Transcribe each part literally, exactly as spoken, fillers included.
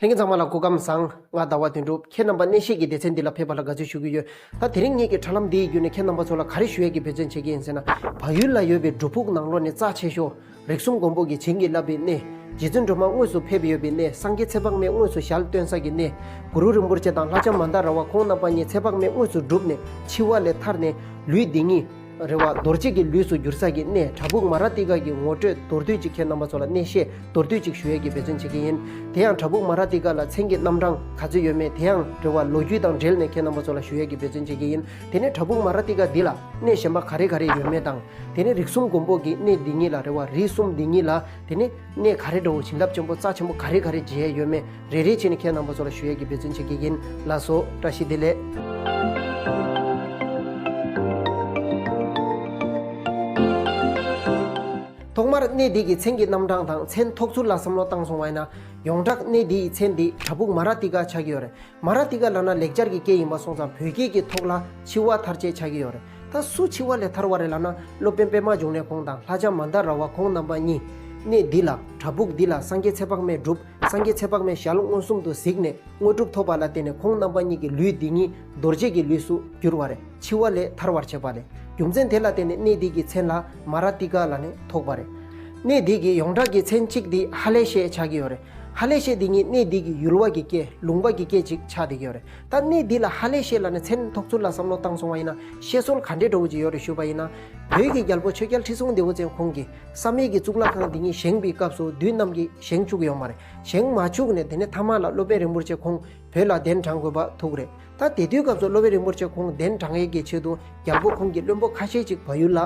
ལྷན་རྒྱས་ཚང་མ་ལ་སྐུ་ཁམས་བཟང་། ང་ཟླ་བ་དོན་གྲུབ། ཁྱེད་རྣམ་པ་གནས་བཤད་ཀྱི་སྡེ་ཚན་འདི་ལ་ཕེབས་པ་ལ་དགའ་བསུ་ཞུ་གི་ཡོད། ད་དེ་རིང་ངེད་ཀྱི་དྲ་ལམ་འདིའི་བརྒྱུད་ནས་ཁྱེད་རྣམ་པ་ཚོ་ལ་ག་རེ་ཞུ་ཡས་ཀྱི་འབད་བརྩོན་བྱེད་ཀྱི་ཡིན་ཟེར་ན། བལ་ཡུལ་ལ་ཡོད་པའི་སྒྲུབ་ཕུག་ནང་ལོགས་ནས་རྩ་ཆེ་ཤོས། རིགས་གསུམ་མགོན་པོ་གིས་བྱིན་གྱིས་བརླབས་པའི་གནས། རྗེ་བཙུན་སྒྲོལ་མ་དངོས་སུ་ཕེབས་ཡོད་པའི་གནས། སངས་རྒྱས་ཚེ་དཔག་མེད་དངོས་སུ་ཞལ་སྟོན་ས་གི་གནས། གུ་རུ་རིན་པོ་ཆེ་དང་ལྷ་ལྕམ་མནྡཱ་ར་བ་ཁོང་རྣམ་པ་གཉིས་ཚེ་དཔག་མེད་དངོས་སུ་བསྒྲུབས་ནས་འཆི་བ་ལས་ཐར་ནས་ལུས་འདི་ཉིད། རེ་བ་རྡོ་རྗེ་གི་ལུས་སུ་འགྱུར་ས་གི་གནས་བྲག་ཕུག་མ་ར་ཏི་ཀ་གི་ངོ་སྤྲོད་མདོར་བསྡུས་ཅིག་ཁྱེད་རྣམ་པ་ཚོ་ལ་གནས་བཤད་མདོར་བསྡུས་ཅིག་ཞུ་ཡས་ཀྱི་འབད་བརྩོན་བྱེད་ཀྱི་ཡིན། དེ་ཡང་བྲག་ཕུག་མ་ར་ཏི་ཀ་ལ་མཚན་གྱི་རྣམ་གྲངས་ག་ཚོད་ཡོད་མེད་དེ་ཡང་རེ་བ་ལོ་རྒྱུས་དང་འབྲེལ་ནས་ཁྱེད་རྣམ་པ་ཚོ་ལ་ཞུ་ཡས་ཀྱི་འབད་བརྩོན་བྱེད་ཀྱི་ཡིན། དེ་ནས་བྲག་ཕུག་མ་ར་ཏི་ཀ་འདི་ལ་གནས་གཞན་པ་ག་རེ་ག་རེ་ཡོད་མེད་དང་། དེ་ནས་རིགས་གསུམ་མགོན་པོ་གི་གནས་འདི་ཉིད་ལ་རེ་བ་རིགས་གསུམ་འདི་ཉིད་ལ་དེ་ནས་གནས་ག་རེ་འདྲ་བོ་བྱིན་རླབས་ཆེན་པོ་རྩ་ཆེན་པོ་ག་རེ་ག་རེ་མཇལ་ཡོད་མེད་རེ་རེ་བྱས་ནས་ཁྱེད་རྣམ་པ་ཚོ་ལ་ཞུ་ཡས་ཀྱི་འབད་བརྩོན་བྱེད་ཀྱི་ཡིན། ལགས་སོ། བཀྲ་ཤིས་བདེ་ལེགས། ཐོག་མར་གནས་འདི་གི་མཚན་གྱི་རྣམ་གྲངས་དང་མཚན་ཐོགས་ཚུལ་ལ་བསམ་བློ་བཏང་སོང་བ་ཡིན་ན། ཡོངས་གྲགས་གནས་འདི་ཡི་མཚན་འདི་བྲག་ཕུག་མ་ར་ཏི་ཀ་ཆགས་ཀྱི་ཡོད་རེད། མ་ར་ཏི་ཀ་ལབ་ན་ལེགས་སྦྱར་གྱི་སྐད་ཡིན་པ་སོང་ཙང་བོད་སྐད་ཀྱི་ཐོག་ལ་འཆི་བ་ཐར་ཅེས་ཆགས་ཀྱི་ཡོད་རེད། ད་སུ་འཆི་བ་ལས་ཐར་བ་རེད་ལབ་ན་སློབ་དཔོན་པད་མ་འབྱུང་གནས་ཁོང་དང་ལྷ་ལྕམ་མནྡཱ་ར་བ་ཁོང་རྣམ་པ་གཉིས། གནས་འདི་ལ་བྲག་ཕུག་འདི་ལ་སངས་རྒྱས་ཚེ་དཔག་མེད་སྒྲུབ། སངས་རྒྱས་ཚེ་དཔག་མེད་ཞལ་མངོན་སུམ་དུ་གཟིགས་ནས་དངོས་གྲུབ་ཐོབ་པ་ལ་བརྟེན་ནས་ཁོང་རྣམ་པ་གཉིས་ཀྱི་ལུས་འདི་ཉིད་རྡོ་རྗེ་གི་ལུས་སུ་གྱུར་བ་རེད། འཆི་བ་ལས་ཐར་བར་བྱེད་པ་ལས། རྒྱུ་མཚན་དེ་ལ་བརྟེན་ནས་གནས་འདི་གི་མཚན་ལ་མ་ར་ཏི་ཀ་ལབ་ནས་ཐོགས་པ་རེད། གནས་འདི་གི་ཡོངས་གྲགས་ཀྱི་མཚན་གཅིག་འདི་ཧ་ལེ་ཤེད་ཆགས་ཀྱི་ཡོད་རེད། ཧ་ལེ་ཤེད་འདི་ཉིད་གནས་འདི་གི་ཡུལ་བ་གི་སྐད་ལུང་པ་གི་སྐད་ཅིག་ཆགས་བསྡད་ཀྱི་ཡོད་རེད། ད་གནས་འདི་ལ་ཧ་ལེ་ཤེད་ལབ་ནས་མཚན་ཐོགས་ཚུལ་ལ་བསམ་བློ་བཏང་སོང་བ་ཡིན་ན་བཤད་སྲོལ་ག་འདྲའི་འདྲ་བོ་ཅིག་ཡོད་རེད་ཞུས་པ་ཡིན་ན། བོད་ཀྱི་རྒྱལ་པོ་ཆོས་རྒྱལ་ཁྲི་སྲོང་ལྡེའུ་བཙན་ཁོང་གིས་བསམ་ཡས་ཀྱི་གཙུག་ལག་ཁང་འདི་ཉིད་བཞེངས་པའི་སྐབས་སུ་བདུད་རྣམས་ཀྱིས་བཞེངས་བཅུག་ཡོད་མ་རེད། བཞེངས་མ་བཅུག་ནས་དེ་ནས་མཐའ་མ་ལ་སློབ་དཔོན་རིན་པོ་ཆེ་ཁོང་བོད་ལ་གདན་དྲངས་དགོས་པ་ཐུག་རེད། ད་དེ་དུས་སྐབས་སུ་སློབ་དཔོན་རིན་པོ་ཆེ་ཁོང་གདན་དྲངས་ཡས་ཀྱི་ཆེད་དུ་རྒྱལ་པོ་ཁོང་གི་བློན་པོ་ཁ་ཤས་ཅིག་བལ་ཡུལ་ལ་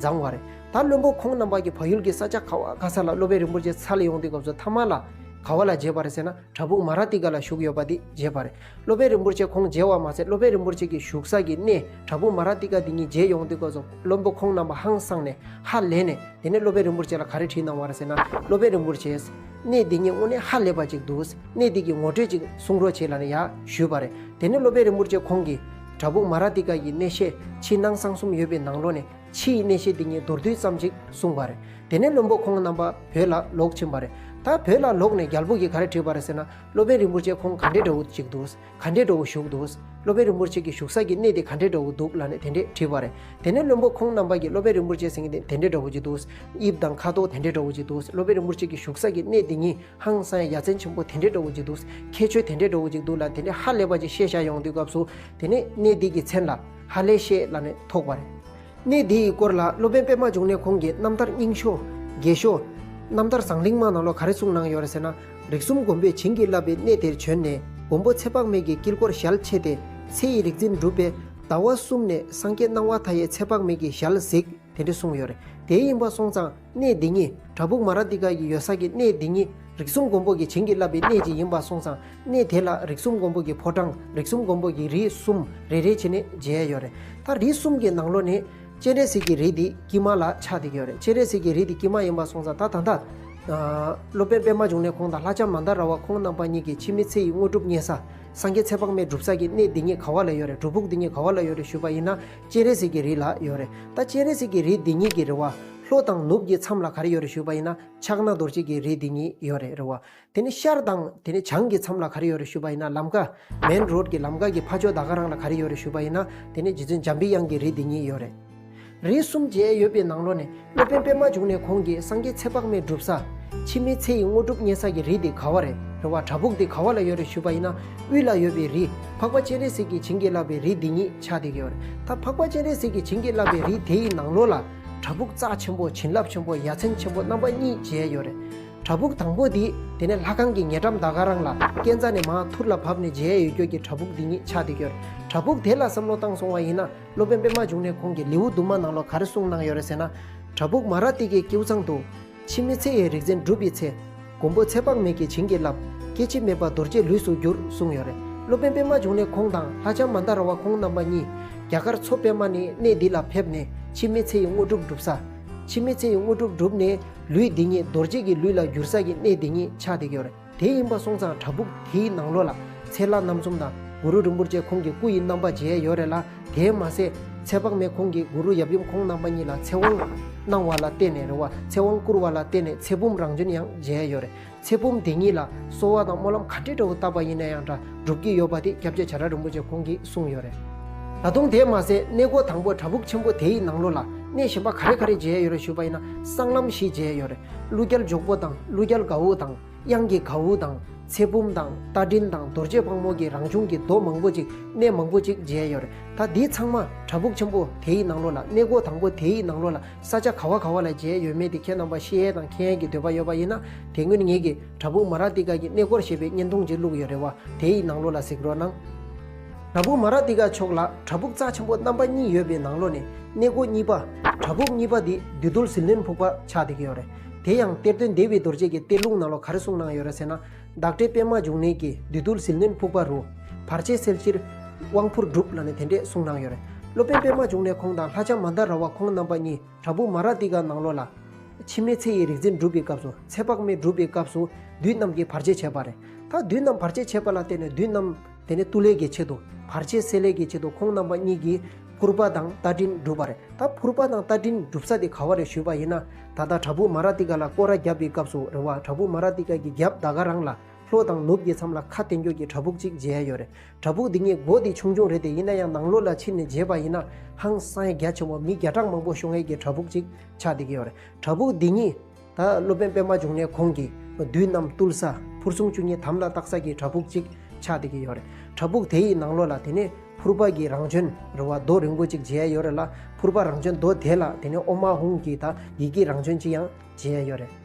བརྫངས་པ་རེད། ད་བློན་པོ་ཁོང་རྣམ་པ་གིས་བལ་ཡུལ་གྱི་ས་ཆ་ག་བ་ག་ས་ལ་སློབ་དཔོན་རིན་པོ་ཆེ་འཚོལ་ཡོང་དུས་སྐབས་སུ་མཐའ་མ་ལ་ག་བ་ལ་མཇལ་བ་རེད་ཟེར་ན་བྲག་ཕུག་མ་ར་ཏི་ཀ་ལ་བཞུགས་ཡོད་པ་འདི་མཇལ་བ་རེད། སློབ་དཔོན་རིན་པོ་ཆེ་ཁོང་མཇལ་བ་མ་ཟད་སློབ་དཔོན་རིན་པོ་ཆེ་གི་བཞུགས་ས་གི་གནས་བྲག་ཕུག་མ་ར་ཏི་ཀ་འདི་ཉིད་མཇལ་ཡོང་དུས་སྐབས་སུ་བློན་པོ་ཁོང་རྣམ་པ་ཧང་སངས་ནས་ཧ་ལས་ནས་དེ་ནས་སློབ་དཔོན་རིན་པོ་ཆེ་ལ་ག་རེ་དྲིས་གནང་བ་རེད་ཟེར་ན། སློབ་དཔོན་རིན་པོ་ཆེས། གནས་འདི་ཉིད་དངོས་གནས་ཧ་ལས་པ་ཅིག་འདུག་གནས་འདི་གི་ངོ་སྤྲོད་ཅིག་གསུང་རོགས་བྱེད་ལབ་ནས་ཡར་ཞུས་པ་རེད། དེ་ནས་སློབ་དཔོན་རིན་པོ་ཆེ་ཁོང་གིས་བྲག་ཕུག་མ་ར་ཏི་ཀ་ཡི་གནས་བཤད་ཕྱི་ནང་གསང་གསུམ་ཡོད་པའི་ནང་ལོགས་ནས་ཕྱི་ཡི་གནས་བཤད་འདི་ཉིད་མདོར་བསྡུས་ཙམ་ཅིག་གསུངས་པ་རེད། དེ་ནས་བློན་པོ་ཁོང་རྣམ་པ་བོད་ལ་ལོག་ཕྱིན་པ་རེད། ད་བོད་ལ་ལོག་ནས་རྒྱལ་པོ་གིས་ག་རེ་དྲིས་པ་རེད་ཟེར་ན། སློབ་དཔོན་རིན་པོ་ཆེ་ཁོང་ག་འདྲའི་འདྲ་བོ་ཅིག་འདུག་ག་འདྲའི་འདྲ་བོ་བཞུགས་འདུག་སློབ་དཔོན་རིན་པོ་ཆེ་གི་བཞུགས་ས་གི་གནས་དེ་ག་འདྲའི་འདྲ་བོ་འདུག་ལབ་ནས་དེ་འདྲས་དྲིས་པ་རེད། དེ་ནས་བློན་པོ་ཁོང་རྣམ་པ་གིས་སློབ་དཔོན་རིན་པོ་ཆེ་ཟེར་མཁན་དེ་དེ་འདྲའི་འདྲ་བོ་ཅིག་འདུག་དབྱིབས་དང་ཁ་དོག་དེ་འདྲའི་འདྲ་བོ་ཅིག་འདུག་སློབ་དཔོན་རིན་པོ་ཆེ་གི་བཞུགས་ས་གི་གནས་དེ་ཉིད་ཧང་སང་ཡ་མཚན་ཆེན་པོ་དེ་འདྲའི་འདྲ་བོ་ཅིག་འདུག་ཁྱད་ཆོས་དེ་འདྲའི་འདྲ་བོ་ཅིག་འདུག་ལབ་དེ་འདྲའི་ཧ་ལས་པ་ཅིག་བཤད་བཞག་ཡོང་དུས་སྐབས་སུ། དེ་ནས་གནས་འདི་གི་མཚན་ལ་ཧ་ལེ་ཤེད་ལབ་ནས་ཐོགས་པ་རེད། གནས་འདི་ཡི་སྐོར་ལ་སློབ་དཔོན་པད་མ་འབྱུང་གནས་ཁོང་གི་རྣམ་ཐར་རྙིང་ཤོས་རྒྱས་ཤོས། རྣམ་ཐར་ཟང་ལིང་མ་ནང་ལོགས་ག་རེ་གསུངས་གནང་ཡོད་རེད་ཟེར་ན། རིགས་གསུམ་མགོན་པོས་བྱིན་གྱིས་བརླབས་པའི་གནས་དེར་བྱོན་ནས་མགོན་པོ་ཚེ་དཔག་མེད་ཀྱི་དཀྱིལ་འཁོར་ཞལ་ཕྱེ་སྟེ་ཚེ་ཡི་རིག་འཛིན་གྲུབ་པས་ཟླ་བ་གསུམ་ནས་སངས་རྒྱས་སྣང་བ་མཐའ་ཡས་ཚེ་དཔག་མེད་ཀྱི་ཞལ་གཟིགས། དེ་འདྲ་གསུངས་ཡོད་རེད། དེ་ཡིན་པ་སོང་ཙང་གནས་འདི་ཉིད་བྲག་ཕུག་མ་ར་ཏི་ཀ་ཡི་ཡོད་ས་ཀྱི་གནས་འདི་ཉིད་རིགས་གསུམ་མགོན་པོ་གིས་བྱིན་གྱིས་བརླབས་པའི་གནས་ཅིག་ཡིན་པ་སོང་ཙང་གནས་དེ་ལ་རིགས་གསུམ་མགོན་པོ་གི་ཕོ་བྲང་རིགས་གསུམ་མགོན་པོ་གི་རིགས་གསུམ་རེ་རེ་བྱས་ནས་མཇལ་ཡོད་རེད། ད་རིགས་གསུམ་གྱི་ནང་ལོགས་ནས་སྤྱན་རས་གཟིགས་ཀྱི་རིགས་འདི་དཀྱིལ་མ་ལ་ཆགས་བསྡད་ཀྱི་ཡོད་རེད། སྤྱན་རས་གཟིགས་ཀྱི་རིགས་འདི་དཀྱིལ་མ་ཡིན་པ་སོང་ཙང་ད་ད་ལྟ་སློབ་དཔོན་པད་མ་འབྱུང་གནས་ཁོང་དང་ལྷ་ལྕམ་མནྡཱ་ར་བ་ཁོང་རྣམ་པ་གཉིས་ཀྱིས་འཆི་མེད་ཚེ་ཡི་དངོས་གྲུབ་བརྙེས་ས་སངས་རྒྱས་ཚེ་དཔག་མེད་སྒྲུབ་ས་ཀྱི་གནས་འདི་ཉིད་ག་བ་ལ་ཡོད་རེད། སྒྲུབ་ཕུག་འདི་ཉིད་ག་བ་ལ་ཡོད་རེད་ཞུས་པ་ཡིན་ན། སྤྱན་རས་གཟིགས་ཀྱི་རི་ལ་ཡོད་རེད། ད་སྤྱན་རས་གཟིགས་ཀྱི་རི་འདི་ཉིད་ཀྱི་རི་བོ་ལྷོ་དང་ནུབ་ཀྱི་མཚམས་ལ་ག་རེ་ཡོད་རེད་ཞུས་པ་ཡིན་ན་ཕྱག་ན་རྡོ་རྗེ་གི་རི་འདི་ཉིད་ཡོད་རེད། རི་བོ། དེ་ནས་ཤར་དང་དེ་ནས་བྱང་གི་མཚམས་ལ་ག་རེ་ཡོད་རེད་ཞུས་པ་ཡིན་ན་ལམ་ཀ་མེན་རོཌ་ཀྱི་ལམ་ཀ་གི་ཕ་ཕྱོགས་ད་ག་རང་ལ་ག་རེ་ཡོད་རེད་ཞུས་པ་ཡིན་ན་དེ་ནས་རྗེ་བཙུན་འཇམ་པའི་དབྱངས་ཀྱི་རི་འདི་ཉིད་ཡོད་རེད། རི་གསུམ་མཇལ་ཡོད་པའི་ནང་ལོགས་ནས་སློབ་དཔོན་པད་མ་འབྱུང་གནས་ཁོང་གིས་སངས་རྒྱས་ཚེ་དཔག་མེད་སྒྲུབ་ས་འཆི་མེད་ཚེ་ཡི་དངོས་གྲུབ་བརྙེས་ས་ཀྱི་རི་འདི་ག་བ་རེད། རེད་བ། བྲག་ཕུག་འདི་ག་བ་ལ་ཡོད་རེད་ཞུས་པ་ཡིན་ན་དབུས་ལ་ཡོད་པའི་རི་འཕགས་པ་སྤྱན་རས་གཟིགས་ཀྱིས་བྱིན་གྱིས་བརླབས་པའི་རི་འདི་ཉིད་ཆགས་བསྡད་ཀྱི་ཡོད་རེད། ད་འཕགས་པ་སྤྱན་རས་གཟིགས་ཀྱིས་བྱིན་གྱིས་བརླབས་པའི་རི་དེ་ཡི་ནང་ལོགས་ལ་བྲག་ཕུག་རྩ་ཆེན་པོ་བྱིན་རླབས་ཆེན་པོ་ཡ་མཚན་ཆེན་པོ་རྣམ་པ་གཉིས་མཇལ་ཡོད་རེད། བྲག་ཕུག་དང་པོ་འདི་དེ་ནས་ལྷ་ཁང་གི་ཉེ་འགྲམ་ད་ག་རང་ལ་སྐས་འཛེག་ནས་མར་ཐུར་ལ་བབས་ནས་མཇལ་ཡོད་རྒྱུ་གི་བྲག་ཕུག་འདི་ཉིད་ཆགས་བསྡད་ཀྱི་ཡོད་རེད། བྲག་ཕུག་དེ་ལ་བསམ་བློ་བཏང་སོང་བ་ཡིན་ན་སློབ་དཔོན་པད་མ་འབྱུང་གནས་ཁོང་གིས་ལེའུ་བདུན་མ་ནང་ལོགས་ག་རེ་གསུངས་གནང་ཡོད་རེད་ཟེར་ན། བྲག་ཕུག་མ་ར་ཏི་ཀའི་ཀེའུ་ཚང་དུ། འཆི་མེད་ཚེ་ཡི་རིག་འཛིན་གྲུབ་པའི་ཚེ། མགོན་པོ་ཚེ་དཔག་མེད་ཀྱིས་བྱིན་གྱིས་བརླབས། སྐྱེ་འཆི་མེད་པ་རྡོ་རྗེའི་ལུས་སུ་གྱུར་གསུངས་ཡོད་རེད། སློབ་དཔོན་པད་མ་འབྱུང་གནས་ཁོང་དང་ལྷ་ལྕམ་མནྡཱ་ར་བ་ཁོང་རྣམ་པ་གཉིས་རྒྱ་གར་མཚོ་པདྨ་ནས་གནས་འདི་ལ་ཕེབས་ནས་འཆི་མེད་ཚེ་ཡི་དངོས་གྲུབ་བསྒྲུབས་ས། འཆི་མེད་ཚེ་ཡི་དངོས་གྲུབ་བསྒྲུབས་ནས་ལུས་འདི་ཉིད་རྡོ་རྗེ་གི་ལུས་ལ་གྱུར་ས་གི་གནས་འདི་ཉིད་ཆགས་བསྡད་ཀྱི་ཡོད་རེད། དེ་ཡིན་པ་སོང་ཙང་བྲག་ཕུག་དེའི་ནང་ལོགས་ལ་ཚེ་ལྷ་རྣམ་གསུམ་དང་གུ་རུ་རིན་པོ་ཆེ་ཁོང་གི་སྐུ་ཡི་རྣམ་པ་མཇལ་ཡོད་རེད་ལ། དེས་མ་ཟད་ཚེ་དཔག་མེད་ཁོང་གིས་གུ་རུ་ཡབ་ཡུམ་ཁོང་རྣམ་པ་གཉིས་ལ་ཚེ་དབང་ གནང་བ་ལ་བརྟེན་ནས་རེད་བ། ཚེ་དབང་བསྐུར་བ་ལ་བརྟེན་ནས་ཚེ་བུམ་རང་བྱོན་ཡང་མཇལ་ཡོད་རེད། ཚེ་བུམ་དེ་ཉིད་ལ་གསོལ་བ་དང་སྨོན་ལམ་ག་འདྲའི་འདྲ་བོ་བཏབ་པ་ཡིན་ན་ཡང་འདྲ་འགྲུབ་ཀྱི་ཡོད་པ་དེ་སྐྱབས་རྗེ་བྱ་བྲལ་རིན་པོ་ཆེ་ཁོང་གིས་གསུངས་ཡོད་རེད། ད་དུང་དེས་མ་ཟད་གནས་སྒོ་དང་པོ་བྲག་ཕུག་ཆེན་པོ་དེའི་ནང་ལོགས་ལ་གནས་གཞན་པ་ག་རེ་ག་རེ་མཇལ་ཡོད་རེད་ཞུས་པ་ཡིན་ན། སྲང་ལམ་བཞི་མཇལ་ཡོད་རེད། ཀླུ་རྒྱལ་འཇོག་པོ་དང་ཀླུ་རྒྱལ་དགའ་བོ་དང་། གཡང་གི་གའུ་དང་། ཚེ་བུམ་དང་། རྟ་མགྲིན་དང་། རྡོ་རྗེ་ཕག་མོ་གི་རང་བྱུང་གི་རྡོ་མང་པོ་ཅིག་གནས་མང་པོ་ཅིག་མཇལ་ཡོད་རེད། ད་འདི་ཚང་མ་བྲག་ཕུག་ཆེན་པོ་དེའི་ནང་ལོགས་ལ། གནས་སྒོ་དང་པོ་དེའི་ནང་ལོགས་ལ། ས་ཆ་ག་བ་ག་བ་ལ་མཇལ་ཡོད་མེད་དེ་ཁྱེད་རྣམ་པ་ཤེས་ཡས་དང་མཁྱེན་ཡས་ཀྱི་འདོད་པ་ཡོད་པ་ཡིན་ན། དེ་སྔོན་ངེད་ཀྱིས་བྲག་ཕུག་མ་ར་ཏི་ཀ་གི་གནས་སྐོར་ཞེས་པའི་བརྙན་ཐུང་ཅིག་བླུགས་ཡོད་རེད་བ། དེའི་ནང་ལོགས་ལ་གཟིགས་རོགས་གནང་། བྲག་ཕུག་མ་ར་ཏི་ཀ་ཕྱོགས་ལ་བྲག་ཕུག་རྩ་ཆེན་པོ་རྣམ་པ་གཉིས་ཡོད་པའི་ནང་ལོགས་ནས། གནས་སྒོ་གཉིས་པ། བྲག་ཕུག་གཉིས་པ་འདི་བདུད་འདུལ་ཟིལ་གནོན་ཕུག་པ་ཆགས་བསྡད་ཀྱི་ཡོད་རེད། དེ་ཡང་གཏེར་སྟོན་བདེ་བའི་རྡོ་རྗེ་གི་གཏེར་ལུང་ནང་ལོགས་ག་རེ་གསུངས་གནང་ཡོད་རེད་ཟེར་ན། བདག་འདྲའི་པདྨ་འབྱུང་གནས་ཀྱིས་བདུད་འདུལ་ཟིལ་གནོན་ཕུག་པ་རུ། བར་ཆད་སེལ་ཕྱིར་དབང་ཕུར་སྒྲུབ་ལབ་ནས་དེ་འདྲས་གསུངས་གནང་ཡོད་རེད། སློབ་དཔོན་པདྨ་འབྱུང་གནས་ཁོང་དང་ལྷ་ལྕམ་མནྡ་ར་བ་ཁོང་རྣམ་པ་གཉིས་བྲག་ཕུག་མ་ར་ཏི་ཀ་ནང་ལོགས་ལ། འཆི་མེད་ཚེ་ཡི་རིག་འཛིན་སྒྲུབ་པའི་སྐབས་སུ། ཚེ་དཔག་མེད་སྒྲུབ་པའི་སྐབས་སུ་བདུད་རྣམས་ཀྱིས་བར་ཆད་བྱས་པ་རེད། ད་བདུད་རྣམས་བར་ཆད་བྱས་པ་ལ་བརྟེན་ནས་བདུད་རྣམས་དེ་ནས་བཏུལ་ལས་ཀྱི་ཆེད་དུ། བར་ཆད་སེལ་ལས་ཀྱི་ཆེད་དུ་ཁོང་རྣམ་པ་གཉིས་ཀྱིས་ཕུར་པ་དང་རྟ་མགྲིན་བསྒྲུབས་པ་རེད། ད་ཕུར་པ་དང་རྟ་མགྲིན་སྒྲུབ་ས་དེ་ག་བ་རེད་ཞུས་པ་ཡིན་ན། ད་ལྟ་བྲག་ཕུག་མ་ར་ཏི་ཀ་ལ་སྐོར་ར་བརྒྱབ་པའི་སྐབས་སུ་རེད་བ། བྲག་ཕུག་མ་ར་ཏི་ཀ་གི་རྒྱབ་ད་ག་རང་ལ། ལྷོ་དང་ནུབ་ཀྱི་མཚམས་ལ་ཁ་བསྟན་རྒྱུ་གི་བྲག་ཕུག་ཅིག་མཇལ་ཡོད་རེད། བྲག་ཕུག་འདི་ཉིད་སྒོ་དེ་ཆུང་ཆུང་རེད་དེ། ཡིན་ན་ཡང་ནང་ལོགས་ལ་ཕྱིན་ནས་མཇལ་བ་ཡིན་ན། ཧང་སང་ཡ་རྒྱ་ཆེན་པོ། མི་བརྒྱ་ཕྲག་མང་པོ་ཤོང་ཡས་ཀྱི་བྲག་ཕུག་ཅིག་ཆགས་བསྡད་ཀྱི་ཡོད་རེད། བྲག་ཕུག་འདི་ཉིད་ད་སློབ་དཔོན་པདྨ་འབྱུང་གནས་ཁོང་གིས་བདུད་རྣམས་བཏུལ་ས། ཕུར་སུམ་བཅུ་གཉིས་དམ་ལ་བཏགས་ས་ཀྱི་བྲག་ཕུག་ཅིག་ཆགས་བསྡད་ཀྱི་ཡོད་རེད། བྲག་ཕུག་དེ་ཡི་ནང་ལོགས་ལ་དེ་ནས་ཕུར་པ་གི་རང་བྱོན་རེད་བ། རྡོ་རིང་པོ་ཅིག་མཇལ་ཡོད་རེད་ལ། ཕུར་པ་རང་བྱོན་རྡོ་དེ་ལ་དེ་ནས་ཨོ་མ་ཧུང་གི་ད་ཡི་གེ་རང་བྱོན་ཅིག་ཡང་མཇལ་ཡོད་རེད།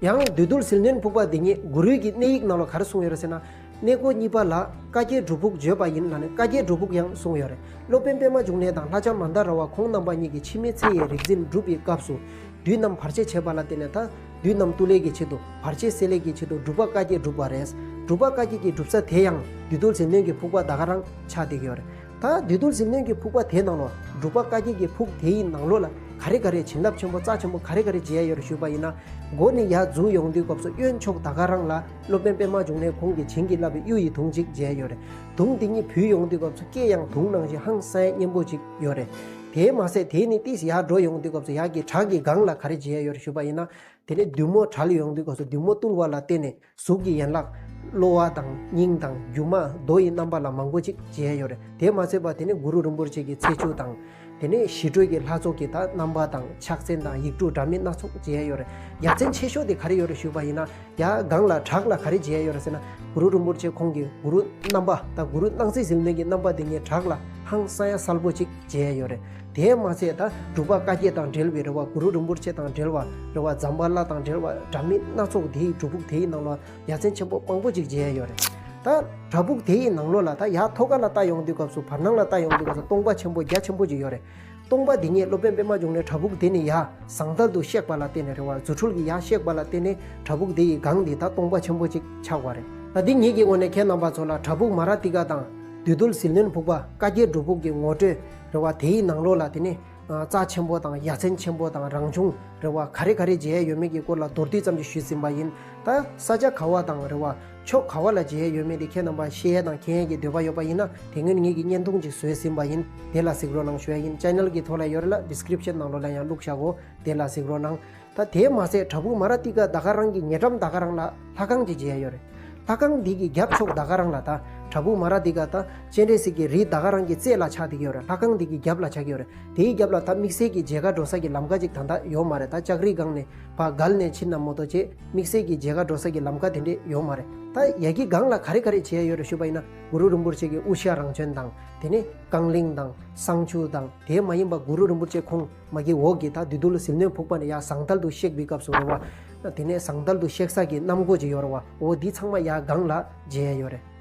ཡང་བདུད་འདུལ་ཟིལ་གནོན་ཕུག་པ་འདི་ཉིད་གུ་རུའི་གི་གནས་ཡིག་ནང་ལ་ག་རེ་གསུངས་ཡོད་རེད་ཟེར་ན། གནས་སྒོ་གཉིས་པ་ལ་བཀའ་བརྒྱད་སྒྲུབ་ཕུག་བརྗོད་པ་ཡིན་ལབ་ནས་བཀའ་བརྒྱད་སྒྲུབ་ཕུག་ཡང་གསུངས་ཡོད་རེད། སློབ་དཔོན་པདྨ་འབྱུང་གནས་དང་ལྷ་ལྕམ་མནྡ་ར་བ་ཁོང་རྣམ་པ་གཉིས་ཀྱིས་འཆི་མེད་ཚེ་ཡི་རིག་འཛིན་སྒྲུབ་པའི་སྐབས་སུ། བདུད་རྣམས་བར་ཆད་བྱས་པ་ལ་བརྟེན་ནས། ད་བདུད་རྣམས་བཏུལ་ལས་ཀྱི་ཆེད་དུ། བར་ཆད་སེལ་ལས་ཀྱི་ཆེད་དུ་སྒྲུབ་པ་བཀའ་བརྒྱད་བསྒྲུབས་པ་རེད། སྒྲུབ་པ་བཀའ་བརྒྱད་ཀྱི་སྒྲུབ་ས་དེ་ཡང་བདུད་འདུལ་ཟིལ་གནོན་གྱི་ཕུག་པ་ད་ག་རང་ཆགས་བསྡད་ཀྱི་ཡོད་རེད། ད་བདུད་འདུལ་ཟིལ་གནོན་གྱི་ཕུག་པ་དེའི་ནང་ལོགས། སྒྲུབ་པ་བཀའ་བརྒྱད་ཀྱི་ཕུག་དེའི་ནང་ལོགས་ལ་ག་རེ་ག་རེ་བྱིན་རླབས་ཆེན་པོ་རྩ་ཆེན་པོ་ག་རེ་ག་རེ་མཇལ་ཡོད་རེད་ཞུས་པ་ཡིན་ན། སྒོ་ནས་ཡར་འཛུལ་ཡོང་དུས་སྐབས་སུ་གཡོན་ཕྱོགས་ད་ག་རང་ལ་སློབ་དཔོན་པདྨ་འབྱུང་གནས་ཁོང་གིས་བྱིན་གྱིས་བརླབས་པའི་གཡུ་ཡི་དུང་ཅིག་མཇལ་ཡོད་རེད། དུང་དེ་ཉིད་བུས་ཡོང་དུས་སྐབས་སུ་སྐད་ཡང་དུང་ནང་བཞིན་ཧང་སང་སྙན་པོ་ཅིག་ཡོད་རེད། དེས་མ་ཟད་དེ་ནས་ཏོག་ཙམ་ཡར་འགྲོ་ཡོང་དུས་སྐབས་སུ་ཡར་གྱི་བྲག་གི་སྒང་ལ་ག་རེ་མཇལ་ཡོད་རེད་ཞུས་པ་ཡིན་ན། དེ་ནས་བདུད་མོ་བྲལ་ཡོང་དུས་སྐབས་སུ་བདུད་མོ་བཏུལ་བ་ལ་བརྟེན་ནས་གཟུགས་ཀྱི་ཡན་ལག་གློ་བ་དང་སྙིང་དང་རྒྱུ་མ་རྡོ་ཡི་རྣམ་པ་ལ་མང་པོ་ཅིག་མཇལ་ཡོད་རེད། དེ་མ་ཟད་པ་དེ་ནས་གུ་རུ་རིན་པོ་ཆེ་གི་ཚེ་ཆུ་དང་། དེ་ནས་ཞི་ཁྲོའི་གི་ལྷ་ཚོགས་ཀྱི་ད་རྣམ་པ་དང་ཕྱག་མཚན་དང་ཡིག་འབྲུ་འདྲ་མིན་སྣ་ཚོགས་མཇལ་ཡོད་རེད། ཡ་མཚན་ཆེ་ཤོས་དེ་ག་རེ་ཡོད་རེད་ཞུས་པ་ཡིན་ན། ཡ་སྒང་ལ་བྲག་ལ་ག་རེ་མཇལ་ཡོད་རེད་ཟེར་ན། གུ་རུ་རིན་པོ་ཆེ་ཁོང་གི་གུ་རུ་རྣམ་པ་དང་གུ་རུ་སྣང་སྲིད་ཟིལ་གནོན་གྱི་རྣམ་པ་དེ་ཉིད་བྲག་ལ་ཧང་སང་ཡ་གསལ་པོ་ཅིག་མཇལ་ཡོད་རེད། དེས་མ་ཟད་ད་སྒྲུབ་པ་བཀའ་བརྒྱད་དང་འབྲེལ་བའི་རེད་བ། གུ་རུ་རིན་པོ་ཆེ་དང་འབྲེལ་བ་རེད་བ། ཛམ་བྷ་ལ་དང་འབྲེལ་བ་འདྲ་མིན་སྣ་ཚོགས་དེའི་སྒྲུབ་ཕུག་དེའི་ནང་ལ་ཡ་མཚན་ཆེན་པོ་མང་པོ་ཅིག་མཇལ་ཡོད་རེད། ད་བྲག་ཕུག་དེའི་ནང་ལོགས་ལ་ད་ཡར་ཐོག་ཁ་ལ་ལྟ་ཡོང་དུས་སྐབས་སུ། བར་སྣང་ལ་ལྟ་ཡོང་དུས་སྐབས་སུ་སྟོང་པ་ཆེན་པོ་རྒྱ་ཆེན་པོ་ཅིག་ཡོད་རེད། སྟོང་པ་འདི་ཉིད་སློབ་དཔོན་པདྨ་འབྱུང་གནས་བྲག་ཕུག་དེ་ནས་ཡར་ཟངས་ཐལ་དུ་གཤེགས་པ་ལ་བརྟེན་ནས་རེད་བ། རྫུ་འཕྲུལ་གྱིས་ཡར་གཤེགས་པ་ལ་བརྟེན་ནས་བྲག་ཕུག་དེ་ཡི་སྒང་འདི་ད་སྟོང་པ་ཆེན་པོ་ཅིག་ཆགས་པ་རེད། ད་འདི་ཉིད་ཀྱི་ངོས་ནས་ཁྱེད་རྣམ་པ་ཚོ་ལ་བྲག་ཕུག་མ་ར་ཏི་ཀ་དང་བདུད་འདུལ་ཟིལ་གནོན་ཕུག་པ་བཀའ་བརྒྱད་སྒྲུབ་ཕུག་གི་ངོ་སྤྲོད་རེད་བ། དེའི་ནང་ལོགས་ལ་དེ་ནས་རྩ་ཆེན་པོ་དང་ཡ་མཚན་ཆེན་པོ་དང་རང་བྱུང་རེད་བ། ག་རེ་ག་རེ་མཇལ་ཡོད་མེད་ཀྱི་སྐོར་ལ་མདོར་བསྡུས་ཙམ་ཞིག་ཞུས་ཟིན་པ་ཡིན། ད་ས་ཆ་ག་བ་དང་རེད་བ། ཕྱོགས་ག་བ་ལ་མཇལ་ཡོད་མེད་དེ་ཁྱེད་རྣམ་པ་ཤེས་ཡས་དང་མཁྱེན་ཡས་ཀྱི་འདོད་པ་ཡོད་པ་ཡིན་ན། དེ་སྔོན་ངེད་ཀྱིས་བརྙན་ཐུང་ཅིག་བཟོས་ཟིན་པ་ཡིན། དེ་ལ་གཟིགས་རོགས་གནང་ཞུ་ཡ་ཡིན། ཅེ་ནལ་གྱི་ཐོག་ལ་ཡོད་རེད་ལ། ཌི་སི་ཀི་རིབ་ཤན་ནང་ལོགས་ལ་ཡང་བླུགས་བཞག་གོ། དེ་ལ་གཟིགས་རོགས་གནང་། ད་དེ་མ་ཟད་བྲག་ཕུག་མ་ར་ཏི་ཀ་ད་ག་རང་གི་ཉེ་འགྲམ་ད་ག་རང་ལ་ལྷ་ཁང་ཅིག་མཇལ་ཡ་ཡོད་རེད། ལྷ་ཁང་འདི་གི་རྒྱབ་ཕྱོགས་ད་ག་རང་ལ། ད་བྲག་ཕུག་མ་ར་ཏི་ཀ་ད་སྤྱན་རས་གཟིགས་ཀྱི་རི་ད་ག་རང་གི་རྩེ་ལ་ཆགས་བསྡད་ཀྱི་ཡོད་རེད། ལྷ་ཁང་འདི་གི་རྒྱབ་ལ་ཆགས་ཀྱི་ཡོད་རེད། དེའི་རྒྱབ་ལ་ད་དམིགས་བསལ་གྱི་མཇལ་ཁ་འགྲོ་ས་གི་ལམ་ཁ་ཅིག་ད་ལྟ་ཡོད་མ་རེད། ད་ལྕགས་རིའི་སྒང་ནས་ཕར་བརྒལ་ནས་ཕྱིན་ན་མ་གཏོགས་ཅིག་དམིགས་བསལ་གྱི་མཇལ་ཁ་འགྲོ་ས་གི་ལམ་ཁ་དེ་འདྲས་ཡོད་མ་རེད། ད་ཡ་གི་སྒང་ལ་ག་རེ་ག་རེ་བྱས་ཡོད་རེད་ཞུས་པ་ཡིན་ན། གུ་རུ་རིན་པོ་ཆེ་གི་དབུ་ཞྭ་རང་བྱོན་དང་། དེ་ནས་རྐང་གླིང་དང་བསང་ཆུ་དང་། དེ་མ་ཡིན་པ་གུ་རུ་རིན་པོ་ཆེ་ཁོང་མ་གི་འོག་གི་ད་བདུད་འདུལ་ཟིལ་གནོན་ཕུག་པ་ནས་ཡར་ཟངས་ཐལ་དུ་གཤེགས་པའི་སྐབས་སུ་རེད་བ། དེ་ནས་ཟངས་ཐལ་དུ་གཤེགས་ས་གི་གནམ་སྒོ་ཅིག་ཡོད་རེད་བ། འོ་འདི་ཚང་མ་ཡར་སྒང་ལ་མཇལ་ཡ་ཡོད་རེད།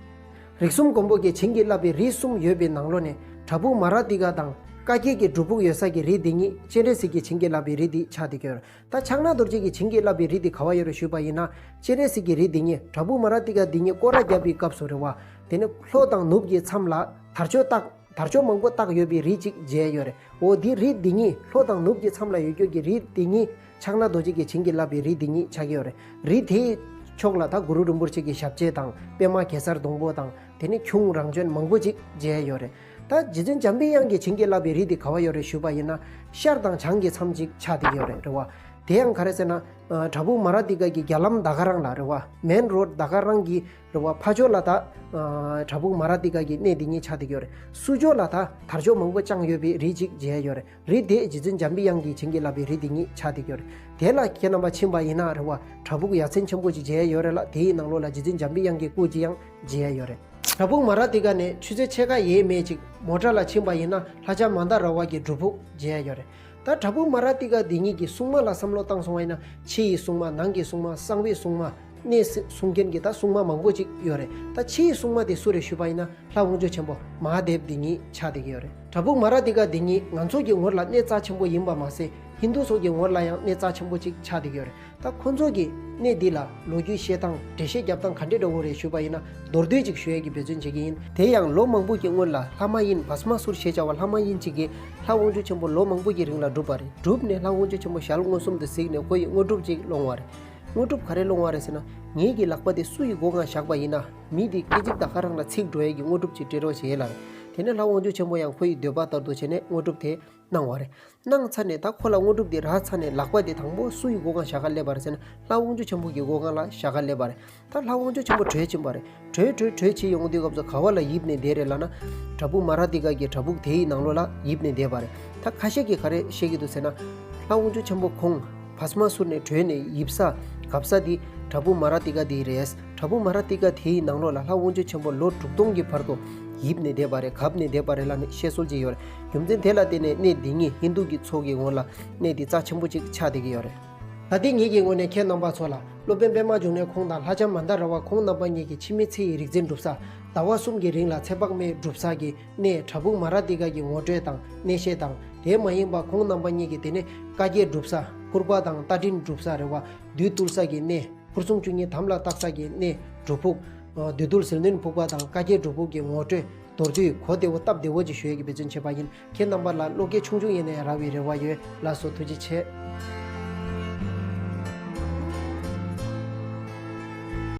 རིགས་གསུམ་མགོན་པོ་གིས་བྱིན་གྱིས་བརླབས་པའི་རི་གསུམ་ཡོད་པའི་ནང་ལོགས་ནས་བྲག་ཕུག་མ་ར་ཏི་ཀ་དང་བཀའ་བརྒྱད་ཀྱི་སྒྲུབ་ཕུག་ཡོད་ས་གི་རི་འདི་ཉིད་སྤྱན་རས་གཟིགས་ཀྱིས་བྱིན་གྱིས་བརླབས་པའི་རི་འདི་ཆགས་བསྡད་ཀྱི་ཡོད་རེད། ད་ཕྱག་ན་རྡོ་རྗེ་གིས་བྱིན་གྱིས་བརླབས་པའི་རི་འདི་ག་བ་ཡོད་རེད་ཞུས་པ་ཡིན་ན། སྤྱན་རས་གཟིགས་ཀྱི་རི་འདི་ཉིད་བྲག་ཕུག་མ་ར་ཏི་ཀ་འདི་ཉིད་སྐོར་ར་བརྒྱབ་པའི་སྐབས་སུ་རེད་བ། དེ་ནས་ལྷོ་དང་ནུབ་ཀྱི་མཚམས་ལ་དར་ལྕོག་བཏགས། དར་ལྕོག་མང་པོ་བཏགས་ཡོད་པའི་རི་གཅིག་མཇལ་ཡོད་རེད། འོ་འདི་རི་འདི་ཉིད་ལྷོ་དང་ནུབ་ཀྱི་མཚམས་ལ་ཡོད་རྒྱུ་གི་རི་འདི་ཉིད་ཕྱག་ན་རྡོ་རྗེ་གིས་བྱིན་གྱིས་བརླབས་པའི་རི་འདི་ཉིད་ཆགས་ཀྱི་ཡོད་རེད། རི་དེའི་ཕྱོགས་ལ་ད་གུ་རུ་རིན་པོ་ཆེ་གི་ཞབས་རྗེས་དང་པདྨ་གེ་སར་སྡོང་པོ་དང་། དེ་ནས་ཁྱུང་རང་བྱོན་མང་པོ་ཅིག་མཇལ་ཡོད་རེད། ད་རྗེ་བཙུན་འཇམ་པའི་དབྱངས་ཀྱིས་བྱིན་གྱིས་བརླབས་པའི་རི་དེ་ག་བ་ཡོད་རེད་ཞུས་པ་ཡིན་ན། ཤར་དང་བྱང་གི་མཚམས་ཅིག་ཆགས་བསྡད་ཀྱི་ཡོད་རེད། རེད་བ། དེ་ཡང་ག་རེ་ཟེར་ན། བྲག་ཕུག་མ་ར་ཏི་ཀ་གི་རྒྱ་ལམ་ད་ག་རང་ལ། རེད་བ། མེན་རོ་ཌི་ད་ག་རང་གི། རེད་བ། ཕར་ཕྱོགས་ལ་ད། བྲག་ཕུག་མ་ར་ཏི་ཀ་གི་གནས་འདི་ཉིད་ཆགས་བསྡད་ཀྱི་ཡོད་རེད། ཚུར་ཕྱོགས་ལ་ད་དར་ལྕོག་མང་པོ་བཅངས་ཡོད་པའི་རི་ཅིག་མཇལ་ཡོད་རེད། རི་དེ་རྗེ་བཙུན་འཇམ་པའི་དབྱངས་ཀྱིས་བྱིན་གྱིས་བརླབས་པའི་རི་དེ་ཉིད་ཆགས་བསྡད་ཀྱི་ཡོད་རེད། དེ་ལ་ཁྱེད་རྣམ་པ་ཕྱིན་པ་ཡིན་ན། རེད་བ། བྲག་ཕུག་ཡ་མཚན་ཆེན་པོ་ཅིག་མཇལ་ཡོད་རེད་ལ། དེའི་ནང་ལོགས་ལ་རྗེ་བཙུན་འཇམ་པའི་དབྱངས་ཀྱི་སྐུ་ཅིག་ཡང་མཇལ་ཡོད་རེད། བྲག་ཕུག་མ་ར་ཏི་ཀ་ནས་ཆུ་ཚོད་ཕྱེད་ཀ་ཡས་མས་ཅིག་མོ་ཊ་ལ་ཕྱིན་པ་ཡིན་ན། ལྷ་ལྕམ་མན་དཱ་ར་བ་གི་སྒྲུབ་ཕུག་མཇལ་ཡོད་རེད། ད་བྲག་ཕུག་མ་ར་ཏི་ཀ་འདི་ཉིད་ཀྱི་སྲུང་མ་ལ་བསམ་བློ་བཏང་སོང་བ་ཡིན་ན། ཕྱི་ཡི་སྲུང་མ། ནང་གི་སྲུང་མ། གསང་བའི་སྲུང་མ། གནས་སྲུ་སྲུང་མཁན་གྱི་ད་སྲུང་མ་མང་པོ་ཅིག་ཡོད་རེད། ད་ཕྱི་ཡི་སྲུང་མ་དེ་སུ་རེད་ཞུས་པ་ཡིན་ན། ལྷ་དབང་ཕྱུག་ཆེན་པོ་མ་ཧཱ་དེབ་འདི་ཉིད་ཆགས་བསྡད་ཀྱི་ཡོད་རེད། བྲག་ཕུག་མ་ར་ཏི་ཀ་འདི་ཉིད་ང་ཚོ་གི་ངོར་ལ་གནས་རྩ་ཆེན་པོ་ཡིན་པ་མ་ཟད། ཧིན་དུ་ཚོ་གི་ངོར་ལ་ཡང་གནས་རྩ་ཆེན་པོ་ཅིག་ཆགས་བསྡད་ཀྱི་ཡོད་རེད། ད་ཁོ་ཚོ་གི་གནས་འདི་ལ་ལོ་རྒྱུས་བཤད་སྟངས། འགྲེལ་བཤད་རྒྱབ་སྟངས་ག་འདྲས་འདྲ་བོ་རེད་ཞུས་པ་ཡིན་ན། མདོར་བསྡུས་ཅིག་ཞུ་ཡས་ཀྱི་འབད་བརྩོན་བྱེད་ཀྱི་ཡིན། དེ་ཡང་ལོ་མང་པོ་གི་སྔོན་ལ་ལྷ་མ་ཡིན། བྷ་སྨ་སུར་ཞེས་བྱ་བ་ལྷ་མ་ཡིན་ཅིག་གིས་ལྷ་དབང་ཕྱུག་ཆེན་པོ་ལོ་མང་པོ་གི་རིང་ལ་བསྒྲུབས་པ་རེད། བསྒྲུབས་ནས་ལྷ་དབང་ཕྱུག་ཆེན་པོ་ཞལ་མངོན་སུམ་དུ་གཟིགས་ནས་ཁོ་ཡིས་དངོས་གྲུབ་ཅིག་སློང་བ་རེད། དངོས་གྲུབ་ག་རེ་སློང་བ་རེད་ཟེར་ན། ངེད་ཀྱི་ལག་པ་དེ་སུ་ཡི་སྒོ་ང་བཞག་པ་ཡིན་ན། མི་དེ་སྐད་ཅིག་ད་ག་རང་ལ་ཚིག་འགྲོ་ཡས་ཀྱི་དངོས་གྲུབ་ཅིག་སྤྲད་རོགས་བྱེད་ལ། དེ་ནས་ལྷ་དབང་ཕྱུག་ཆེན་པོ་ཡང་ཁོ་ཡི་འདོད་པ་ལྟར་དུ་བྱས་ནས་དངོས་གྲུབ་དེ་གནང་བ་རེད། གནང་ཚར་ནས་ད་ཁོ་ལ་དངོས་གྲུབ་དེ་རག་ཚར་ནས། ལག་པ་དེ་དང་པོ་སུ་ཡི་སྒོ་ང་བཞག་ག་སླེབས་པ་རེད་ཟེར་ན། ལྷ་དབང་ཕྱུག་ཆེན་པོ་གི་སྒོ་ང་ལ་བཞག་ག་སླེབས་པ་རེད། ད་ལྷ་དབང་ཕྱུག་ཆེན་པོ་བྲོས་ཕྱིན་པ་རེད། བྲོས་བྲོས་བྲོས་ཕྱིན་ཡོང་དུས་སྐབས་སུ་ག་བ་ལ་ཡིབ་ནས་བསྡད་རེད་ལབ་ན། བྲག་ཕུག་མ་ར་ཏི་ཀ་གི་བྲག་ཕུག་དེའི་ནང་ལོགས་ལ་ཡིབ་ནས་བསྡད་པ་རེད། ད་ཁ་ཤས་ཀྱིས་ག་རེ་བཤད་ཀྱི་འདུག་ཟེར་ན། ལྷ་དབང་ཕྱུག་ཆེན་པོ་ཁོང་བྷ་སྨ་སུར་ནས་བྲོས་ནས་ཡིབ་ས་གབ་ས་དེ་བྲག་ཕུག་མ་ར་ཏི་ཀ་དེ་རེད། བྲག་ཕུག་མ་ར་ཏི་ཀ་དེའི་ནང་ལོགས་ལ་ལྷ་དབང་ཕྱུག་ཆེན་པོ་ལོ་དྲུག་སྟོང་གི་བར་དུ་ཡིབ་ནས་བསྡད་པ་རེད། གབ་ནས་བསྡད་པ་རེད་ལབ་ནས་བཤད་སྲོལ་ཅིག་ཡོད་རེད། རྒྱུ་མཚན་དེ་ལ་བརྟེན་ནས་གནས་འདི་ཉིད་ཧིན་དུ་གི་ཚོགས་ཀྱི་ངོས་ལ་གནས་འདི་རྩ་ཆེན་པོ་ཅིག་ཆགས་བསྡད་ཀྱི་ཡོད་རེད། ད་ལྟའི་ངེད་ཀྱི་ངོས་ནས་ཁྱེད་རྣམ་པ་ཚོ་ལ། སློབ་དཔོན་པདྨ་འབྱུང་གནས་ཁོང་དང་ལྷ་ལྕམ་མན་དཱ་ར་བ་ཁོང་རྣམ་པ་གཉིས་ཀྱིས་འཆི་མེད་ཚེ་ཡི་རིག་འཛིན་སྒྲུབ་ས། ཟླ་བ་གསུམ་གྱི་རིང་ལ་ཚེ་དཔག་མེད་སྒྲུབ་ས་གི་གནས་བྲག་ཕུག་མ་ར་ཏི་ཀ་གི་ངོ་སྤྲོད་དང་གནས་བཤད་དང་། དེ་མ་ཡིན་པ་ཁོང་རྣམ་པ་གཉིས་ཀྱིས་དེ་ནས་བཀའ་བརྒྱད་སྒྲུབ་ས། ཕུར་པ་དང་རྟ་མགྲིན་སྒྲུབ་ས། རེད་བ། བདུད་བཏུལ་ས་གི་གནས། ཕུར་སྲུང་བཅུ་གཉིས་དམ་ལ་བཏགས་ས་གི་གནས་སྒྲུབ་ཕུག་བདུད་འདུལ་ཟིལ་གནོན་ཕུག་པ་དང་བཀའ་བརྒྱད་སྒྲུབ་ཕུག་གི་ངོ་སྤྲོད་མདོར་བསྡུས་གོ་བདེ་བོ་སྟབས་བདེ་བོ་ཅིག་ཞུ་ཡས་ཀྱི་འབད་བརྩོན་བྱས་པ་ཡིན། ཁྱེད་རྣམ་པ་ལ་བློ་སྐྱེད་ཆུང་ཆུང་ཡིན་ནའི་རག་པའི་རེ་བ་ཡོད། ལགས་སོ། ཐུགས་རྗེ་ཆེ།